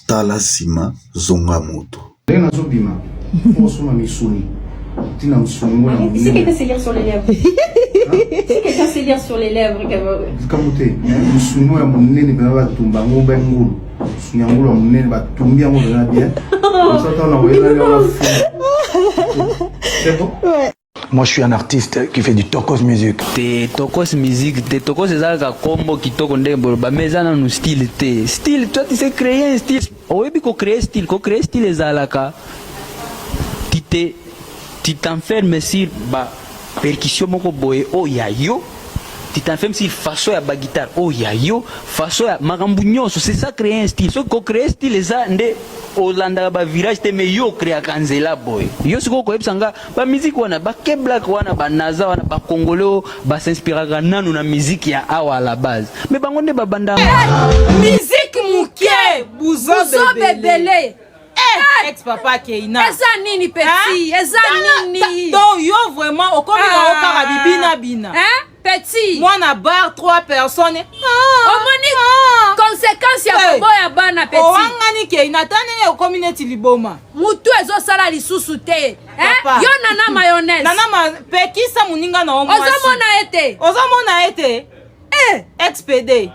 Tala sima zonga moto. Ndenge nazobima fo osomba misuni ntina mosuni ngo ya Si quelqu'un sait lire sur les lèvres. Si quelqu'un sait lire sur les lèvres, likambo te mosuni oyo ya monene mpenza batumba yango ba ngulu mosuni ya ngulu ya monene batumbi yango mpenza bien osata na koyelali wana fu. C'est bon. Ouais. Moi, je suis un artiste qui fait du tokos music. Te tokos musique te, tokos eza kaka kombo kitoko ndenge boloba, mais eza nanu style te. Style, toi tu sais créer un style, oyebi ko créer style, ko créer style ezalaka tu te tu t'enfermes sur ba percussion moko boye oyo ya yo, tu t'enfermes sur façon ya ba guitare oyo ya yo, façon ya makambo nyonso, c'est ça créer un style. Soki ko créer style eza nde olandaka ba virage te, mais yo ocreaka nzela boye. Yo sikoyo koyebisa nga Ba musique wana ba K-Black wana ba Naza wana ba congolais oyo ba s'inspiraka nanu na musique ya awa à la base mais bango nde ba banda. Musique muke buzoba ebele. Eh, ex papa Keina. Eza nini petit? Eza nini? Donc yo vraiment okomi na yo kaka bibina bina. Hein? Petit. Mwana bar trois personnes. Ah, Omoni ah. conséquence ya Hey. koboya bana petit. Owangani Keina ata ndenge okomi neti liboma. Mutu ezosala lisusu te. Hein? Papa. Yo nana mayonnaise. Nana ma pekisa moninga na yo mwasi. Ozomona ye te. Ozomona ye te. Eh. Ex PD.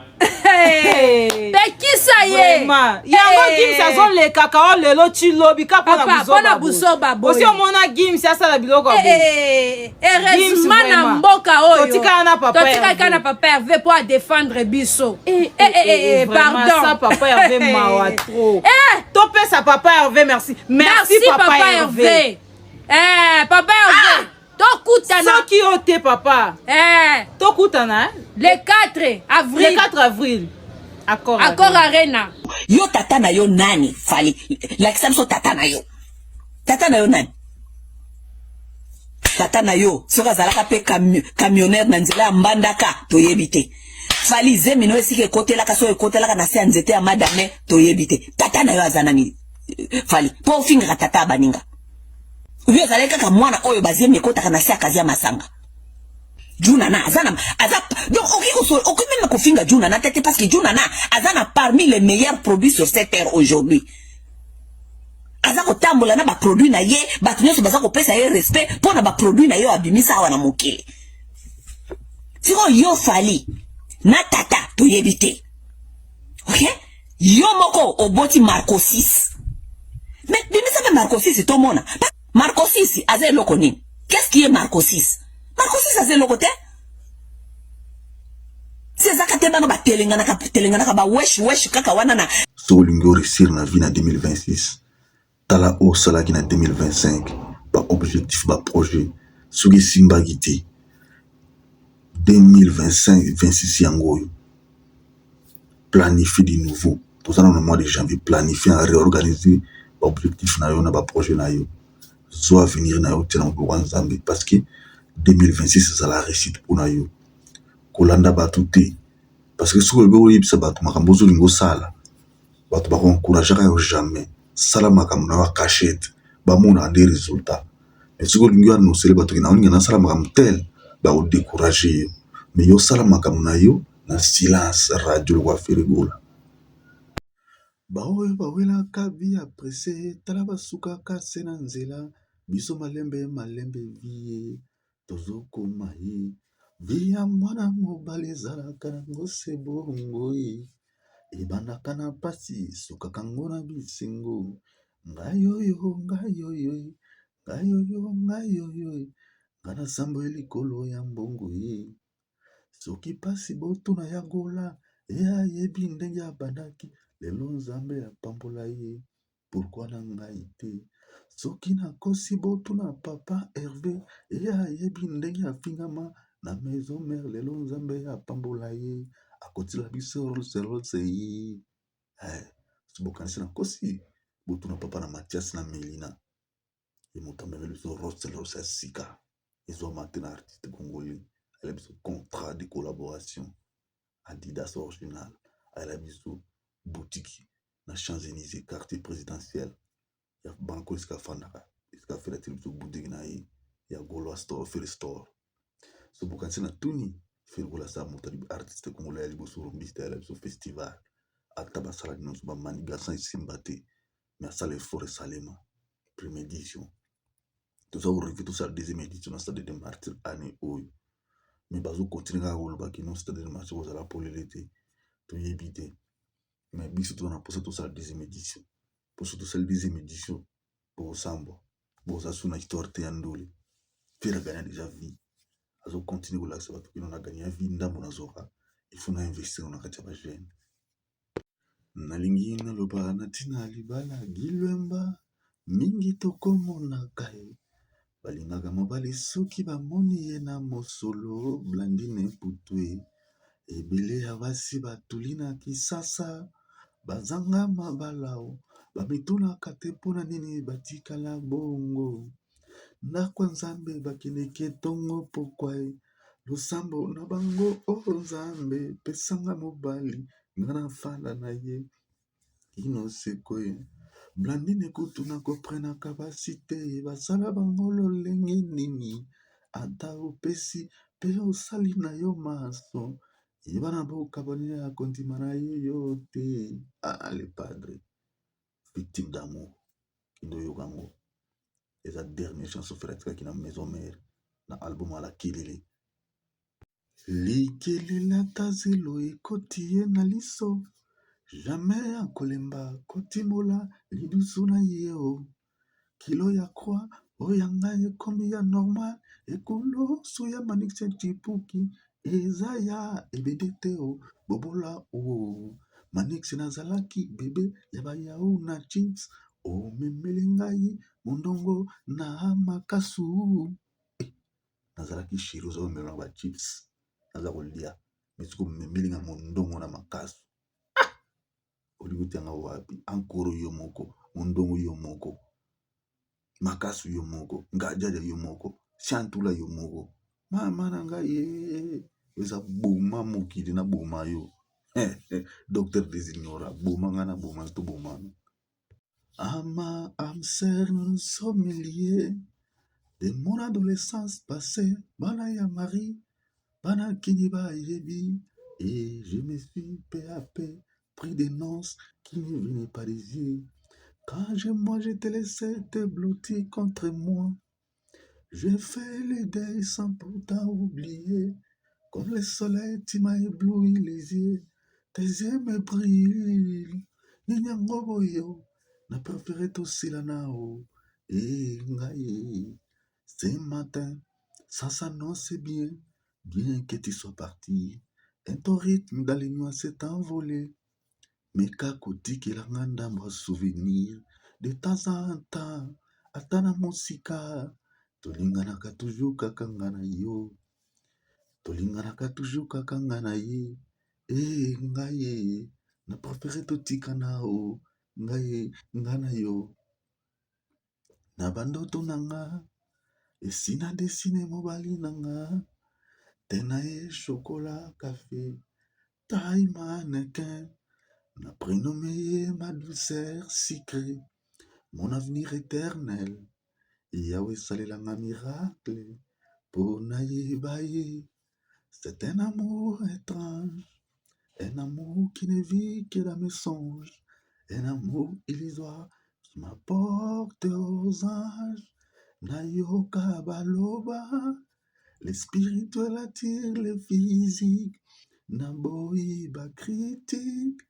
Pekisa ye. Vraiment. Yango Eh. Gims azolekaka o lelo ti lobi ka mpona Papa, mpona buzoba boye. Osi omona Gims asala biloko ya boye. Eh, eh, heureusement Gims, na vraiment. mboka oyo Totikala na papa totikala Hervé. na papa Hervé mpo adefendre biso. Eh, Eh, eh, eh, eh, vraiment, pardon. ça papa Hervé mawa trop. Eh. Topesa papa Hervé merci. Merci, Merci papa, papa Hervé. Hervé. Eh, papa Hervé. Tokutana. Soki yo te papa. Eh. Tokutana. Hein? Le 4 avril. Le 4 avril. Accor, Accor Arena. Yo tata na yo nani Fally lakisa biso tata na yo. Tata na yo nani? Tata na yo soki azalaka pe camionneur na nzela ya Mbandaka toyebi te. Fally zemi no esika ekotelaka soki ekotelaka na se ya nzete ya madame toyebi te. Tata na yo aza nani Fally po ofingaka tata ya baninga. Yo ezalaki kaka mwana oyo bazemi ekotaka na se ya kazi ya masanga. Junana aza na aza donc okoki koso okoki meme kofinga Junana te te parce que Junana aza na parmi les meilleurs produits sur cette terre aujourd'hui. Aza kotambola na ba produits na ye, bato nyonso baza kopesa ye respect mpo na ba produits na ye oyo abimisa awa na mokili. Sikoyo yo Fally na tata toyebi te. Ok? Yo moko oboti Marco 6. Mais bimisa mpe Marco 6 tomona. Marco 6 aza eloko nini? Qu'est-ce qui est Marco 6? Marco 6 aza eloko te. Si ezaka te bana batelenganaka telenganaka ba wesh wesh kaka wana na Soki olingi o reussir na vie na 2026, tala oyo osalaki na 2025, ba objectifs, ba projets soki esimbaki te, 2025 26 yango oyo planifie du nouveau. Toza nanu na mois de janvier, planifie reorganiser ba objectifs na yo na ba projets na yo. Zwa avenir na yo tia na maboko ya Nzambe parce que 2026 ezala reussite pona yo. Kolanda bato te parce que soki olobi oyebisa bato makambo ozolinga osala, bato bako encourageaka yo jamais. Sala makambo na yo ya cachette, bamonaka nde resultat. Mais soki olingi oannoncele bato ke naolinga nasala makambo tel, bako decourager yo. Mais yo sala makambo na yo na silence radio lokola Ferre Gola. Baoyo bawelaka vie ya presse, tala basukaka se na nzela, biso malembe malembe vie tozokoma ye. Vie ya mwana mobali ezalaka nango se bongo ye, ebandaka na pasi esukaka ngo na bisengo. Ngai oyo, ngai oyo, ngai oyo, ngai oyo, ngai nasambwe likolo ya mbongo ye. Soki pasi botuna ya Gola, ye ayebi ndenge abandaki, lelo Nzambe apambola ye, pourquoi na ngai te? Soki nakosi botuna papa Herve, ye ayebi ndenge afingama na maison mère, lelo Nzambe apambola ye, akotila biso Rolls Royce ye. Eh, soki bokanisi nakosi, botuna papa na Mathias na Melina, ye moto amemeli biso Rolls Royce ya sika ezwama te na artiste congolais, ayela biso contrat de collaboration Adidas original, ayela biso boutique na Champs-Élysées quartier présidentiel ya banco esika afandaka, esika Ferre atili biso boutique na ye ya Gaulois store, Ferre store. So bokanisi na tuni Ferre Gola aza moto artiste congolais ya liboso rumbiste ayela biso festival. Ata basala nyonso ba manigasan esimba te, mais asala effort esalema. Première édition toza koreve tosala deuxième édition na stade de martyr année oyo, mais bazokontinue kaka koloba kino stade de martyr kozala polele te, toyebi te. Mais biso toza na mposa tosala deuxième édition, mposo tosali deuxième édition bokosambwa, boza su na histoire te ya ndule. Ferre aganya déjà vie, azokontinue kolakisa bato kino na ganya vie ndambo nazwaka, il faut na investir na kati ya bajeune. Nalingi naloba na ntina ya libala Gilwemba, mingi tokomonaka ye balingaka mobali soki bamoni ye na mosolo. Blandine Putwe, ebele ya basi batuli na Kisasa bazanga mabala o, bamitunaka te mpona nini batikala bongo. Ndako ya Nzambe bakendeke tongo pokwa ye losambo na bango o oh, Nzambe pesanga mobali nga nafanda na ye kino seko ye. Blandine kutu na koprenaka basi te, basala bango lolenge nini? Ata opesi pe osali na yo maso, yeba na bokabwani ya kondima na ye yo te. Ah, le padre victime d'amour, kende oyoka yango, eza dernière chanson Ferre atikaki na maison mère na album ala kelele. Likelele ata zelo ekoti ye na liso, jamais akolemba kotimola lidusu na ye o. Kilo ya croix oyo ya ngai ekomi ya normal, ekulusu ya Manix Tshipuki eza ya ebende te o, bobola o. Manix nazalaki bebe ya ba yaourt na chips, omemeli ngai mondongo na makasu. Nazalaki chéri, oza komela ba chips, naza kolia, mais soki omemeli nga mondongo na makasu, ah! Olingi otianga wapi? Ankoro yo moko, mondongo yo moko, makasu yo moko, ngadiadia yo moko, siantula yo moko, mama na ngai ye eza boma mokili na boma yo. Docteur Designora, boma nga na boma to bomana. Ama âme sœur, nous sommes liés de mon adolescence passée, bana ya Marie, bana kini bayebi, et je me suis peu à peu pris des nonces qui ne venaient pas des yeux. Quand je, moi je te laissais te blottir contre moi, je fais le deuil sans pourtant oublier. Comme le soleil, tu m'as ébloui les yeux. Tes yeux me brûlent. Nini yango boyo, na préféré tosila nao. Eh ngai, ce matin, ça s'annonce bien, bien que tu sois parti. Et ton rythme dans les nuages s'est envolé. Meka kotikela nga ndambo ya souvenir de temps en temps, ata na mosika tolinganaka toujours kaka nga na yo, tolinganaka toujours kaka nga na ye. Eh ngai ye na prefere totikana o ngai nga na yo na bandoto na nga esi na dessine mobali na nga te na ye chocolat cafe taille mannequin na prénommé ye ma douceur sucrée mon avenir éternel Yawe esalela nga miracle po nayeba ye. C'est un amour étrange, un amour qui ne vit que dans mes songes, un amour illusoire qui m'apporte aux anges. Nayoka baloba, le spirituel attire le physique, naboyi ba critique,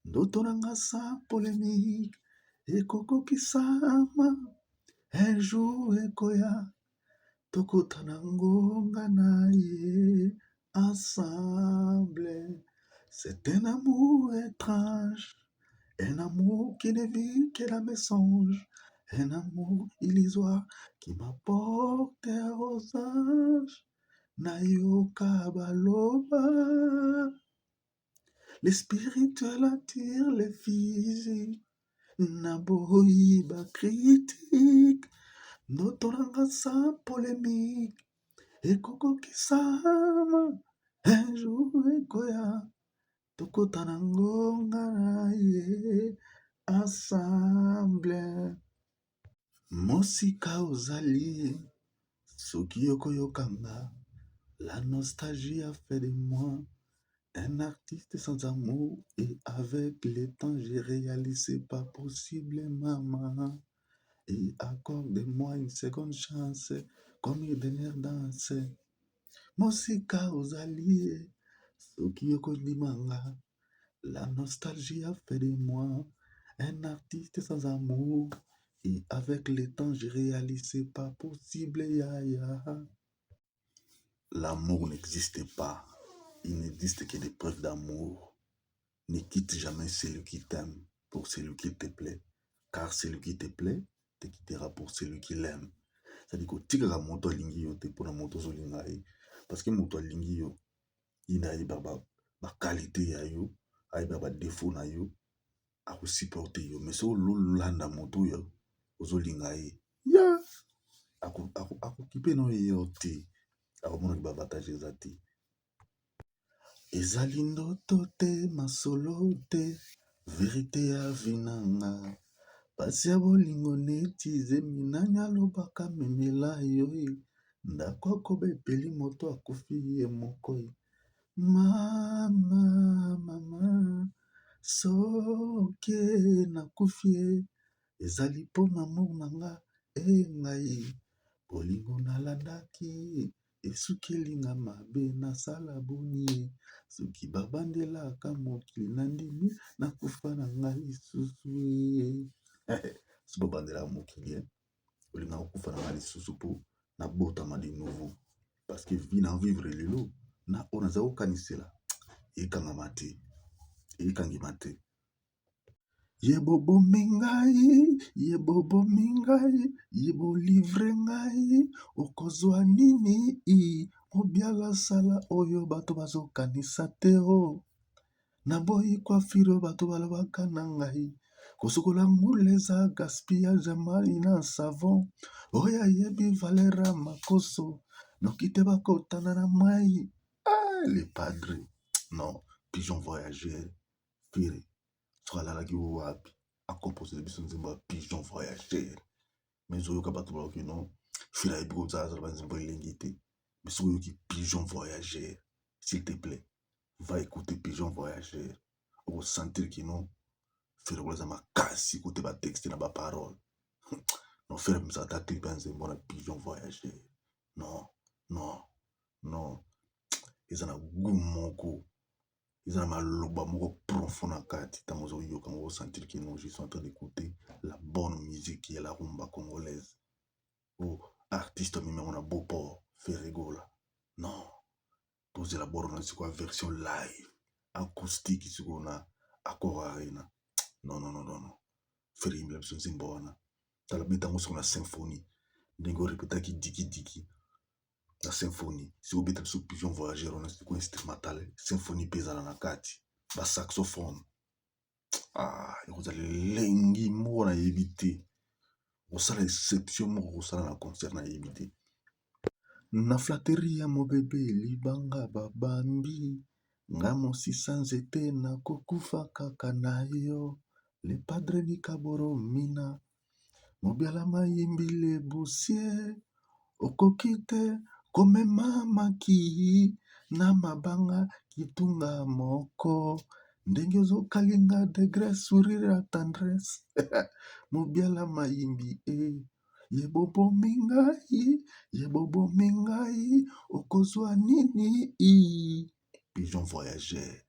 ndoto na nga sans polémique, ekokokisama un jour ekoya, tokota na ngonga na ye ensemble. C'est un amour étrange, un amour qui ne vit que dans mes songes, un amour illusoire qui m'apporte aux anges. Nayoka baloba, le spirituel attire le physique, naboyi ba critique, ndoto na nga sans polémique, ekokokisama un jour ekoya, tokota na ngonga na ye ensemble. Mosika ozali, soki okoyoka nga, la nostalgie a fait de moi. Un artiste sans amour et avec le temps j'ai réalisé pas possible maman et accorde-moi une seconde chance comme une dernière danse mosika ozali ye soki okondima nga la nostalgie a fait de moi un artiste sans amour et avec le temps j'ai réalisé pas possible yaya. L'amour n'existe pas. Il n'existe que des preuves d'amour. Ne quitte jamais celui qui t'aime pour celui qui te plaît. Car celui qui te plaît te quittera pour celui qui l'aime. C'est-à-dire kotikaka moto alingi yo te mpona moto ozolinga ye. Parce que moto alingi yo, ye nde ayebaka baqualité ya yo, ayebaka badéfaut na yo, akosupporte yo. Mais soki ololanda moto oyo ozolinga ye, ya akokipe na yo te, akomonaki baavantage eza te. Ezali ndoto te, masolo te, vérité ya vie na nga. Pasi ya bolingo neti zemi nani alobaka memela yo ye. Ndako akoba epeli moto akufi ye moko ye. Mama, mama, soki nakufi ye, ezali mpo na amour na nga e ngai. Bolingo nalandaki esukeli nga mabe nasala boni ye. Soki babandelaka mokili nandimi nakufa na nga lisusu ye. Soki babandelaka mokili ye, olingaka kokufa na nga lisusu mpo nabotama de nouveau. Parce que vie na vivre lelo na oyo naza kokanisela ekangama te, ekangema te. Ye bobomi ngai, ye bobomi ngai, ye bolivre ngai, okozwa nini? Obiala sala oyo bato bazokanisa te o. Naboyi coiffure oyo bato balobaka na ngai. Kosukola ngulu eza gaspillage ya mai na savon. Oyo ayebi valeur ya makoso noki te bakotana na mai. Ah, le padre non, Pigeon voyageur. Ferre soki alalaki wapi akomposele biso nzembo ya Pigeon voyageur? Mais oyoka bato baloki non, Ferre ayebi kozala banzembo elengi te. Mais soki oyoki Pigeon voyageur, s'il te plaît, va écouter Pigeon voyageur, okosentir que non, Ferre eza makasi kote batexte na baparole. Non, Ferre abimisaka ata clip ya nzembo na Pigeon voyageur. Non, non, non, eza na goût moko, eza na maloba moko profond na kati. Ntango ozoyoka yango, osentir que non, je suis en train d'écouter la bonne musique ya la rumba congolaise. O artiste amemi yango na Beauport, Ferre Gola. Non, tozela boro na sikoyo version live acoustique sikoyo na Accor Arena. Non, non, non, non, non, Ferre yimbela biso nzembo wana. Tala, beta yango sikoyo na symphonie, ndenge orepetaki dikidiki na symphonie. Sikoyo obeta biso Pigeon voyageur wana sikoyo instrumental, symphonie mpe ezala na kati, basaxophone. Ah, ekozala elengi moko nayebi te, kosala exception moko kosala na concert nayebi te. Na flatterie ya mobebe libanga babambi nga mosisa nzete nakokufa kaka na yo. Le padre Likaboro mina mobiala mayimbi le busie okoki te komema maki na mabanga kitunga moko ndenge ozokalinga degré sourire ya tendresse mobiala mayimbi e ye bobomi ngai, ye bobomi ngai, okozwa nini? Pigeon voyageur.